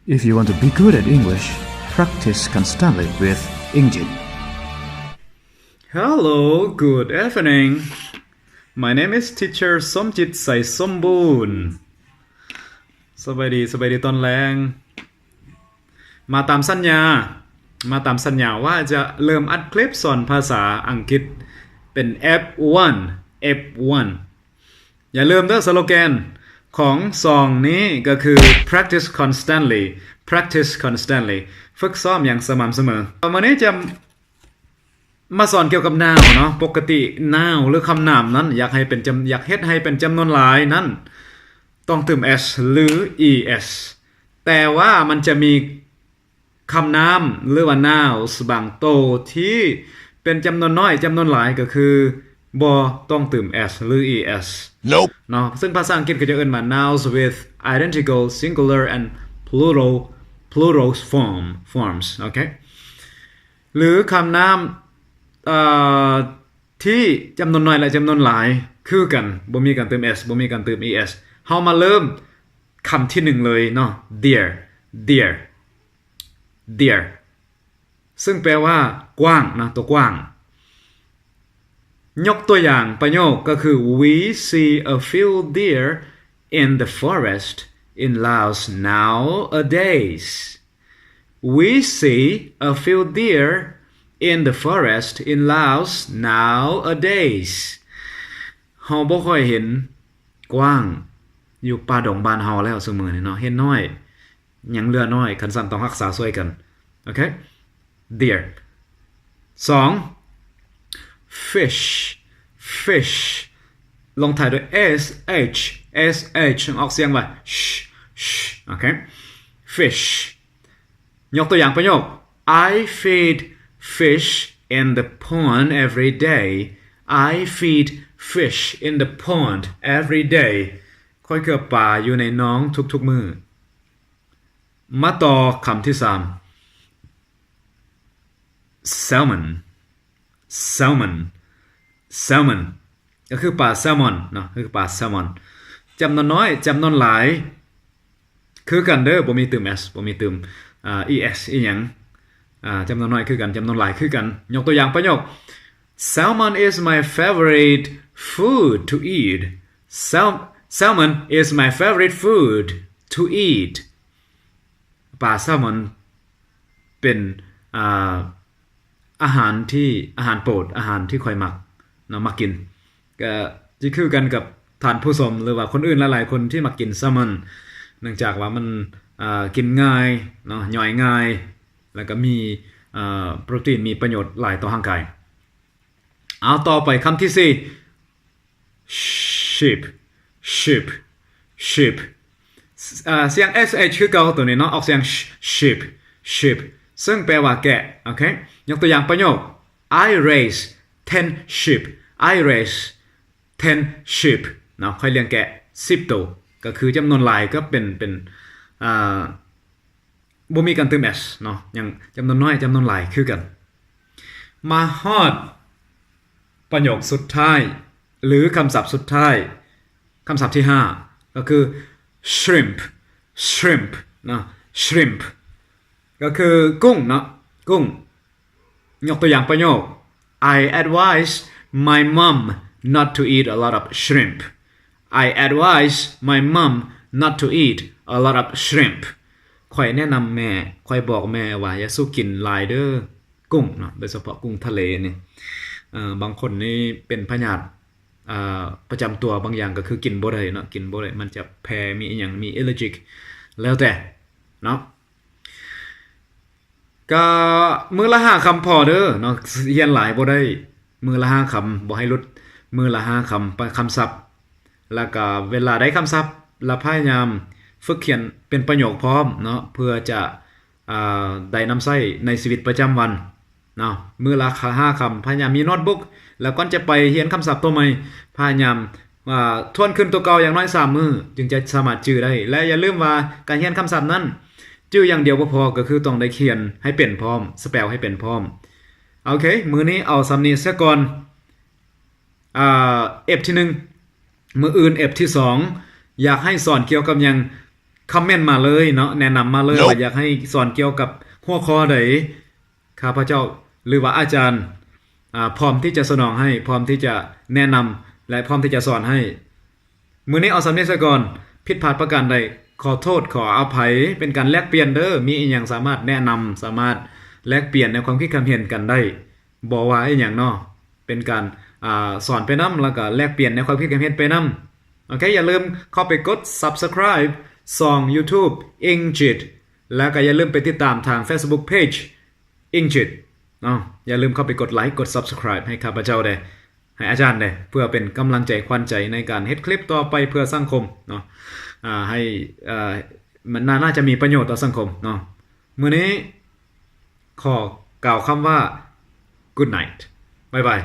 If you want to be good at English, practice constantly with Engine. Hello, good evening. My name is teacher ສົມຈິດ ໄຊສົມບູນ. ສະບາຍດີ, ສະບາຍດີຕອນແລງ. ມາຕາມສັນຍາ, ມາຕາມສັນຍາວ່າຈະເລີ່ມອັດຄລິບສອນພາສາອັງກິດເປັນ F one, F one. ຢ່າລືມເດີ ສະໂລແກນຂອງຊ່ອງນີ້ກໍຄື practice constantly, practice constantly. ຝຶກຊ້ອມຢ່າງສະໝ່ຳສະເໝີ. ມື້ນີ້ຈະມາສອນກ່ຽວກັບ noun ເນາະ. ປົກກະຕິ noun ຫຼືຄຳນາມນັ້ນ ຢາກໃຫ້ເປັນຈຳ, ຢາກເຮັດໃຫ້ເປັນຈຳນວນຫຼາຍນັ້ນ ຕ້ອງຕື່ມ s ຫຼື es. ແຕ່ວ່າມັນຈະມີ ຄຳນາມ ຫຼືວ່າ nouns ບາງໂຕທີ່ເປັນຈຳນວນນ້ອຍ, ຈຳນວນຫຼາຍກໍຄືບໍ່ຕ້ອງຕື່ມ s ຫຼື es ເນາະ. ຊຶ່ງພາສາອັງກິດກໍຈະເອີ້ນວ່າ nouns with identical, singular and plural, plural form, forms. ໂອເຄ ຫຼືຄຳນາມ ເອີ ທີ່ຈຳນວນນ້ອຍ ແລະ ຈຳນວນຫຼາຍຄືກັນ, ບໍ່ມີການຕື່ມ s, ບໍ່ມີການຕື່ມ es. ເຮົາມາເລີ່ມຄຳທີໜຶ່ງເລີຍເນາະ. Dear, dear, dear ຊຶ່ງແປວ່າກວ້າງນະ, ຕົວກວ້າງ. ຍົກຕົວຢ່າງປະໂຫຍກກໍຄື We see a few deer in the forest in Laos nowadays. We see a few deer in the forest in Laos nowadays. ເຮົາບໍ່ຄ່ອຍເຫັນກວ້າງຢູ່ປ່າດົງບ້ານເຮົາແລ້ວຊຸມື້ນີ້ເນາະ, ເຫັນໜ້ອຍ, ຍັງເຫຼືອໜ້ອຍ, ຄັນຊັ້ນຕ້ອງຮັກສາຊ່ວຍກັນ. ໂອເຄ deer. ສອງ fish, fish ລົງທ້າຍດ້ວຍ sh, sh ອອກສຽງວ່າ sh, sh. ໂອເຄ fish. ຍົກຕົວຢ່າງປະໂຫຍກ I feed fish in the pond every day. I feed fish in the pond every day. ຂ້ອຍເກືອປາຢູ່ໃນໜອງທຸກໆມື້. ມາຕໍ່ຄຳທີສາມ salmon, salmon, salmon ກໍຄືປາແຊມອນເນາະ, ຄືປາແຊມອນ. ຈຳນວນນ້ອຍ, ຈຳນວນຫຼາຍ ຄືກັນເດີ, ບໍ່ມີຕື່ມ s, ບໍ່ມີຕື່ມ ອາ es ອີ່ຫຍັງ. ອາ ຈຳນວນນ້ອຍຄືກັນ, ຈຳນວນຫຼາຍຄືກັນ. ຍົກຕົວຢ່າງປະໂຫຍກ Salmon is my favorite food to eat. Sal-, salmon is my favorite food to eat. ປາແຊມອນເປັນ ອາ ອາຫານທີ່ ອາຫານໂປດ, ອາຫານທີ່ຂ້ອຍມັກເນາະ, ມັກກິນ. ກະຊິຄືກັນກັບທ່ານຜູ້ຊົມ ຫຼືວ່າຄົນອື່ນຫຼາຍໆຄົນທີ່ມັກກິນແຊມອນ ເນື່ອງຈາກວ່າມັນ ອາ ກິນງ່າຍເນາະ, ຍ່ອຍງ່າຍ, ແລ້ວກະມີ ອາ ໂປຣຕີນ, ມີປະໂຫຍດຫຼາຍຕໍ່ຮ່າງກາຍ. ເອົາ ຕໍ່ໄປຄຳທີສີ່ sheep, sheep, sheep. ອາ ສຽງ sh ຄືເກົ່າໂຕນີ້ເນາະ, ອອກສຽງ sh, sheep, sheep ເຊິ່ງແປວ່າແກະ. ໂອເຄ ຍົກຕົວຢ່າງປະໂຫຍກ I raise ten sheep. I raise ten sheep ເນາະ, ຂ້ອຍລ້ຽງແກະສິບໂຕ. ກໍຄືຈຳນວນຫຼາຍກໍເປັນ ເປັນ ອາ ບໍ່ມີການຕື່ມ s ເນາະ, ຍັງຈຳນວນນ້ອຍ ຈຳນວນຫຼາຍຄືກັນ. ມາຮອດປະໂຫຍກສຸດທ້າຍ ຫຼື ຄຳສັບສຸດທ້າຍ, ຄຳສັບທີຫ້າ ກໍຄື shrimp, shrimp ເນາະ, shrimp ກໍຄືກຸ້ງເນາະ, ກຸ້ງ. ຍົກຕົວຢ່າງປະໂຫຍກ I advise my mum not to eat a lot of shrimp. I advise my mum not to eat a lot of shrimp. ຂ້ອຍແນະນຳແມ່, ຂ້ອຍບອກແມ່ວ່າຢ່າສູ່ກິນຫຼາຍເດີ ກຸ້ງເນາະ, ໂດຍສະເພາະກຸ້ງທະເລນີ້. ເອີ ບາງຄົນນີ້ເປັນພະຍາດ ເອີ ປະຈຳຕົວບາງຢ່າງ ກໍຄືກິນບໍ່ໄດ້ເນາະ, ກິນບໍ່ໄດ້, ມັນຈະແຜ່ ມີອີ່ຫຍັງ, ມີ allergic ແລ້ວແຕ່ເນາະ. ກະມື້ລະຫ້າຄຳພໍເດີເນາະ, ຮຽນຫຼາຍບໍ່ໄດ້, ມື້ລະຫ້າຄຳ, ບໍ່ໃຫ້ຫຼຸດ, ມື້ລະຫ້າຄຳ ຄຳສັບ. ລະກະເວລາໄດ້ຄຳສັບ ລະພະຍາຍາມຝຶກຂຽນເປັນປະໂຫຍກພ້ອມເນາະ, ເພື່ອຈະ ອາ ໄດ້ນຳໃຊ້ໃນຊີວິດປະຈຳວັນເນາະ. ມື້ລະຫ້າຄຳ ພະຍາຍາມມີໂນ້ດບຸກ, ແລ້ວກ່ອນຈະໄປຮຽນຄຳສັບໂຕໃໝ່ ພະຍາຍາມ ອາ ທວນຄືນໂຕເກົ່າຢ່າງໜ້ອຍສາມມື້ ຈຶ່ງຈະສາມາດຈື່ໄດ້. ແລະ ຢ່າລືມວ່າການຮຽນຄຳສັບນັ້ນ ຈື່ຢ່າງດຽວບໍ່ພໍ, ກໍຄືຕ້ອງໄດ້ຂຽນໃຫ້ເປັນພ້ອມ, ສະເປວໃຫ້ເປັນພ້ອມ. ໂອເຄ ມື້ນີ້ເອົາສ່ຳນີ້ຊະກ່ອນ. ອາ F ທີໜຶ່ງ, ມື້ອື່ນ F ທີສອງ ຢາກໃຫ້ສອນກ່ຽວກັບຫຍັງ? ຄອມເມັນມາເລີຍເນາະ ແນະນຳມາເລີຍ Nope. ວ່າຢາກໃຫ້ສອນກ່ຽວກັບຫົວຂໍ້ໃດ ຂ້າພະເຈົ້າ ຫຼືວ່າອາຈານ ອາ ພ້ອມທີ່ຈະສະໜອງໃຫ້ ພ້ອມທີ່ຈະແນະນຳ ແລະ ພ້ອມທີ່ຈະສອນໃຫ້. ມື້ນີ້ເອົາສ່ຳນີ້ຊະກ່ອນ ຜິດພາດປະການໃດ ຂໍໂທດ ຂໍອະໄພ ເປັນການແລກປ່ຽນເດີ ມີອີ່ຫຍັງສາມາດແນະນຳ ສາມາດແລກປ່ຽນໃນຄວາມຄິດຄວາມເຫັນກັນໄດ້ ບໍ່ວ່າອີ່ຫຍັງເນາະ ເປັນການ ອາ ສອນໄປນຳ ແລ້ວກໍແລກປ່ຽນໃນຄວາມຄິດຄວາມເຫັນໄປນຳ. ໂອເຄ ຢ່າລືມເຂົ້າໄປກົດ Subscribe ຊ່ອງ YouTube ອັງກິດ ແລ້ວກໍຢ່າລືມໄປຕິດຕາມທາງ Facebook Page ອັງກິດເນາະ. ຢ່າລືມເຂົ້າໄປກົດໄລ ກົດ Subscribe ໃຫ້ຂ້າພະເຈົ້າແດ່ ໃຫ້ອາຈານແດ່ ເພື່ອເປັນກຳລັງໃຈຂວັນໃຈໃນການເຮັດຄລິບຕໍ່ໄປເພື່ອສັງຄົມເນາະ ອາ ໃຫ້ ເອີ ມັນໜ້າ ໜ້າຈະມີປະໂຫຍດຕໍ່ສັງຄົມເນາະ. ມື້ນີ້ຂໍກ່າວຄຳວ່າ Good night. ບາຍບາຍ.